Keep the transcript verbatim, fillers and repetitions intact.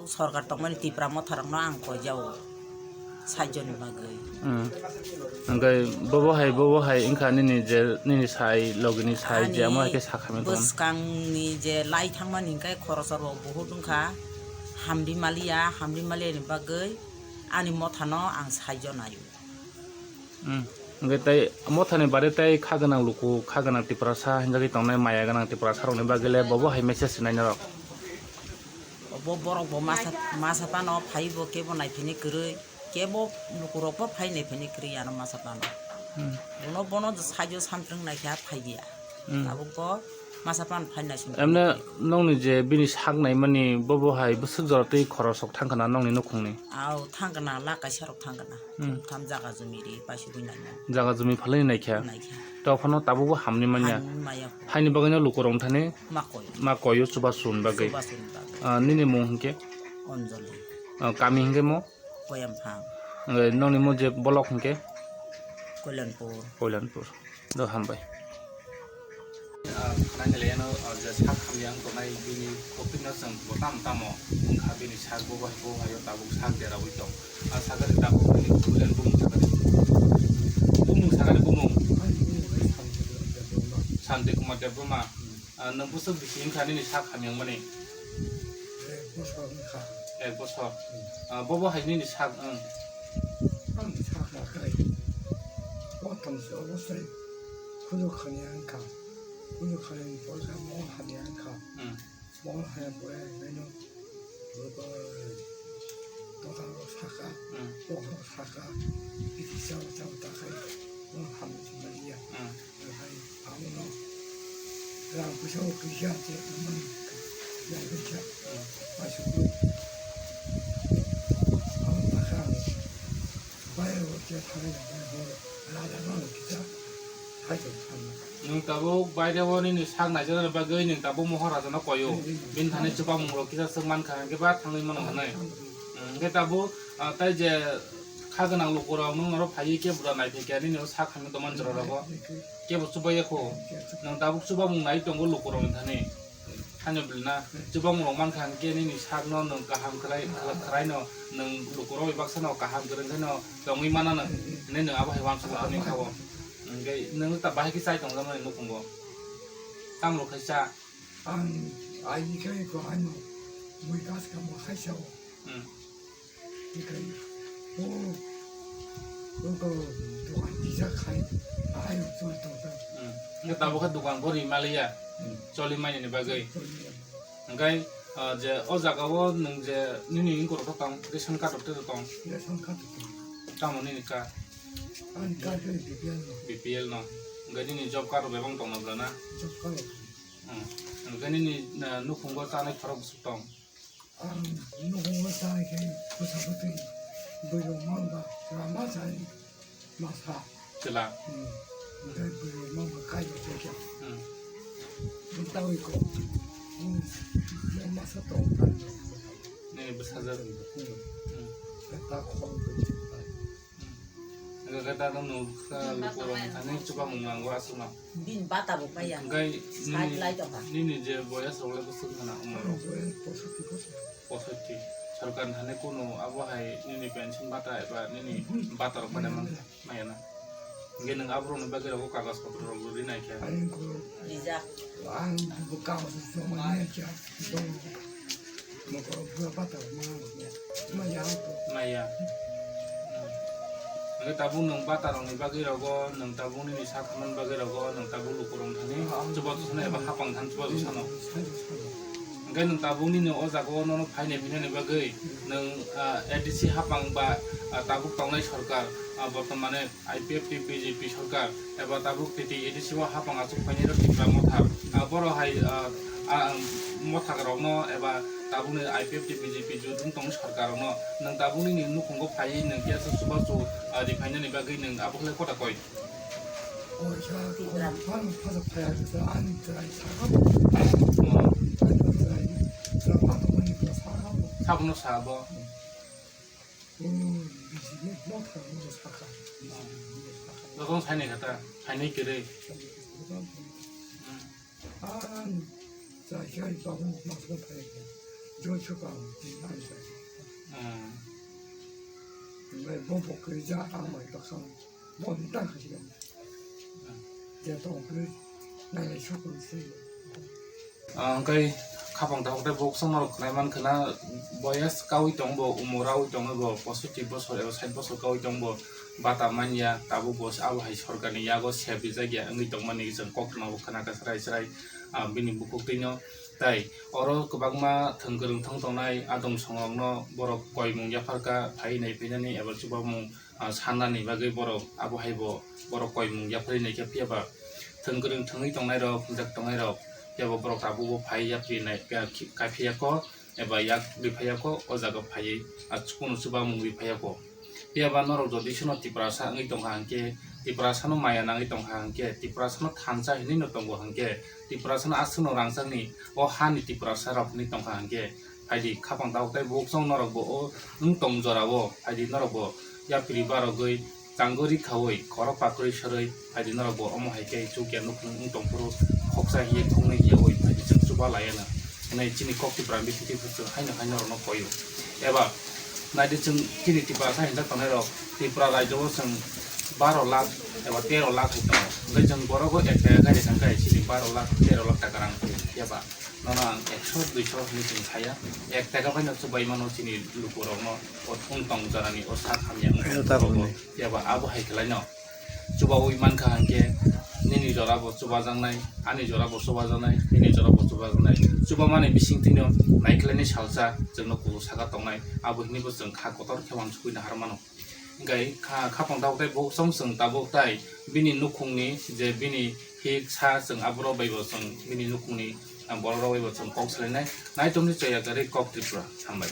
Sorkar tongmani Tipra motharokno ang koijao saichoni bagwi. Hmm. Hwnkhe bobo hai, bobo hai wngkha nini je, nini sai, logini sai, je amo hai khe sakha mani tongmani. Bwskangni je lai thangmani hwnkhe khoroksa rok buhut wngkha, hamri maliya, hamri maliyani bagwi ani mothano ang saijo naio. Hmm. Hwnkhe tei mothani bare tei kha gwnang luku, kha gwnang Tiprasa hinjagwi tongnai, maya gwnang Tiprasa rokni bagwi le bobo hai message sinai norok? Bo borok bo masa, masa tano phai bo kebo naiphini kwrwi, kebo lukurok bo phai naiphini kwrwi ano masa tano. Hmm. Bono, bono saijo samtwrwng naikha phaiya. Hmm. Tabuk bo masa pan phai naising. Emne nongni je bini sak naimani bobo hai bwswk jora twi khorosok thangkha na nongni nukhungni? Au thangkha na, lak kaisa rok thangkha na. Hmm. Thum tham jaga jumi ri paisugwi naimani. Jaga jumi phalwi naikha? Naikha. To phano tabuk bo hamni manya? Hamni maya. Haini bagwino lukurok thani? Ma koyo. Ma koyo chubachu ni bagwi? Chubachu ni bagwi. Ah, nini mung hinkhe? Anjali. Ah, kami hinkhe mo? Koyamphang. Eh, nongni mo je bolok hinkhe? Koilanpur. Koilanpur. Do hambai. Ah, khwnai le ano, ah, je sak hamya wng tongnai bini topic no chwng bo tamo tamo wngkha, bini sak bo bai bo hayo tabuk sak deraui tong. Ah, sakari tabuk bini problem bumung sakari. Bumung sakari bumung. Santi Kumar Debbarma. Ah, nwng bwswk bisi wngkha nini sak hamya wngmani? Ek bosor wngkha. Ek bosor. Hmm. Ah, bobo hai nini sak wng? Ang sak nakhai. Bo tongsi obosai. Kuno khani wngkha. Kuno khani porsa mo hamya wngkha. Hmm. Mo hamya boya hino. Bobo total saka. Hmm. Bobo saka. Iti chao chao takai. Mo hamya si maliya. Hmm. Hai, abono rang puisa o kisa je tongmani, yang kisa, hmm, masuk tu, abo takha ang bayar o je thangwi nang mani horo, raja no kisa, hai tong thangma. Nwng tabuk baire o nini sak naijaknani bagwi nwng tabuk Moharaja no koyo. Hmm, hmm. Bini thani chubamung rok kisa swk mankha, hwnkhe ba thangwi mano hwnwi. Hmm, hmm. Hmm, hwnkhe tabuk, ah, tai je kha gwnang lukurok nwng norok phaiwi khe bwrwi nai phaikha, nini o sak hamya tongmani jora rogo. Hmm, hmm. Kebo chubaiya kho. Nwng tabuk chubamung nai tongo lukurokni thani. Thani bwlwina chubamung rok mankha hwnkhe nini sakno nwng kaham khwlai, khwlaino nwng lukurok bai baksano kaham kwrwng kheno tongwi manano hinwi nwng abo hai uansukha tongwi kha o. Hwnkhe nwng ta bahai khe chai tongjakmani nukhungo. Tamo rok khai cha. Ang ai khe ko ano mui gas kamo khai cha o. Hmm. Tikai, oh, oh, oh, dokan tisa khai, ai, chul tong tong. Hmm. Hwnkhe tabuk khe dokan bo ri maliya, hmm, choli mani ni bagwi. Choli mani. Hwnkhe, ah, je o jaga o nwng je nini wngkor rok tong, ration card rok tong. Ration card rok tong. Tamo nini card? Ani card khe B P L no. B P L no. Hwnkhe nini job card rok bebak tong na bwla na? Job card rok tong. Hmm. Hwnkhe nini, ah, nukhungo chanai khorok bwswk tong? Ang nukhungo chai khe bwsa bwtwi bwrwi rok mang ba chwla ma chai ma sa. Chwla. Hmm. Hwnkhe bwrwi rok mang ba kai rok chai khe. Hmm. Bwtawi ko. Hmm. Masa tong. Nini bwsajwk. Hmm. Hmm. Ta khol bwtwi. Hwnkhe khe ta nwng kha lukurok thani chubamung nango aswkno. Bini bata bo maya. Hwnkhe side nini, lai tongkha. Nini je boyas rok le bwswk gana umor rok? Boyas posotti bosor. Posotti. Sorkar ni thani kunu abo hai nini pension bata eba nini bata rok pada man maya na. Hwnkhe nwng aborokni bagwi rokgo kagoj potro rok rwrwi naikha. Rijak. Ang bo kagoj rok rwrwi naikha. Maya. Hwnkhe tabuk nwng bata rokni bagwi rogo, nwng tabuk nini sak hamani bagwi rogo, nwng tabuk lukurok thani chuba chusano eba hapang thani chuba chusano. Hwnkhe nwng tabuk nini o jaga o nono phainai phinani bagwi nwng, ah, A D C hapang ba, ah, tabuk tongnai sorkar, ah, bortomane I P F T B J P sorkar eba tabuk T T A D C o hapang achuk phainai rok Tipra Motha, ah, borok hai, ah, ah, Motha rokno eba tabukni I P F T B J P jotoni tongni sorkar rokno nwng tabukni ni nukhungo phaiwi nwng kisa chubachu, ah, riphainani bagwi nwng abo khlai kota koi. Sabono sabo. Jotono sainai kha ta, sainai kwrwi. Hmm. Joy suka ang tin ang sa. Hmm. Ngai bo bo kri ja ang mai tak sang. Bo ni tang kasi kan. Je tong kri nai lai sukun si. Ah, hwnkhe khapang tabuk tei bok song norok khnai man khna, boyas kaui tong bo, umor raui tong bo, posoiti bosor eba sait bosor kaui tong bo, bata manya, tabuk bo abo hai sorkarni yago sep rijak ya wngwi tongmani chwng koktwma bo khna kha srai srai, ah, bini bukhuk twino. Tai oro kwbangma thwng kwrwng thwng tongnai adong songrokno borok koimung yapharkha phai nai phainani eba chubamung, ah, sannani bagwi borok abo hai bo borok koimung yapharwi naikha, phiya ba thwng kwrwng thwngwi tongnairok, hwnjak tongnairok, phiya ba borok tabukbo phai yapri nai, ah, khi-, kaiphiya kho eba yak riphaiyakho, o jaga phaiwi, ah, chukunu chubamung riphaiyakho. Phiya ba norok jodi seno Tiprasa wngwi tongkha hwnkhe, Tiprasano maya nangwi tongkha hwnkhe, Tiprasano thansa hinwi no tongo hwnkhe, Tiprasano aswkno rangchakni o hani Tiprasa rok hinwi tongkha hwnkhe, phaidi khapang tabuk tei bukchong norokbo o wng tong jorao, phaidi norokbo yapri barogwi, changori khaui, khorok pakrwi srwi, phaidi norokbo omo hai khe chukya nukhung wng tongphuru, khoksa hiye khoknwi hiyaui phaidi chwng chuba laiya no. Hwnwi chini kok Tipra bisingtwi chwng haino hai norokno koio. Eba naidi chwng chini Tiprasa hinjak tongnairok Tripura rajyo o chwng baro lakh eba tero lakh hai tongo. Hwnkhe chwng borogo ek taka khe rikha khe chini baro lakh tero lakh taka rang eba nono ang ekso duiso hinwi chwng saya. Ek taka bai no chubai mano chini lukurokno o wng tong jorani o sak hamya wng tong. Phiya ba abo hai khlaino chubaui mankha hwnkhe nini jora bo chubajaknai, ani jora bo chubajaknai, nini jora bo chubajaknai. Chubamani bisingtwino naikhlaini salsa chwngno kubu saka tongnai, abo hinwi bo chwng kha kotor khe uansukwi nahar mano. Hwnkhe kha-, khapang tabuk tei bukchong chwng tabuk tai bini nukhungni je bini hik sa chwng aborok bai bo chwng bini nukhungni, ah, borok rok bai bo chwng kok salainai. Naitomni choya kwrwi kok Tripura. Hambai.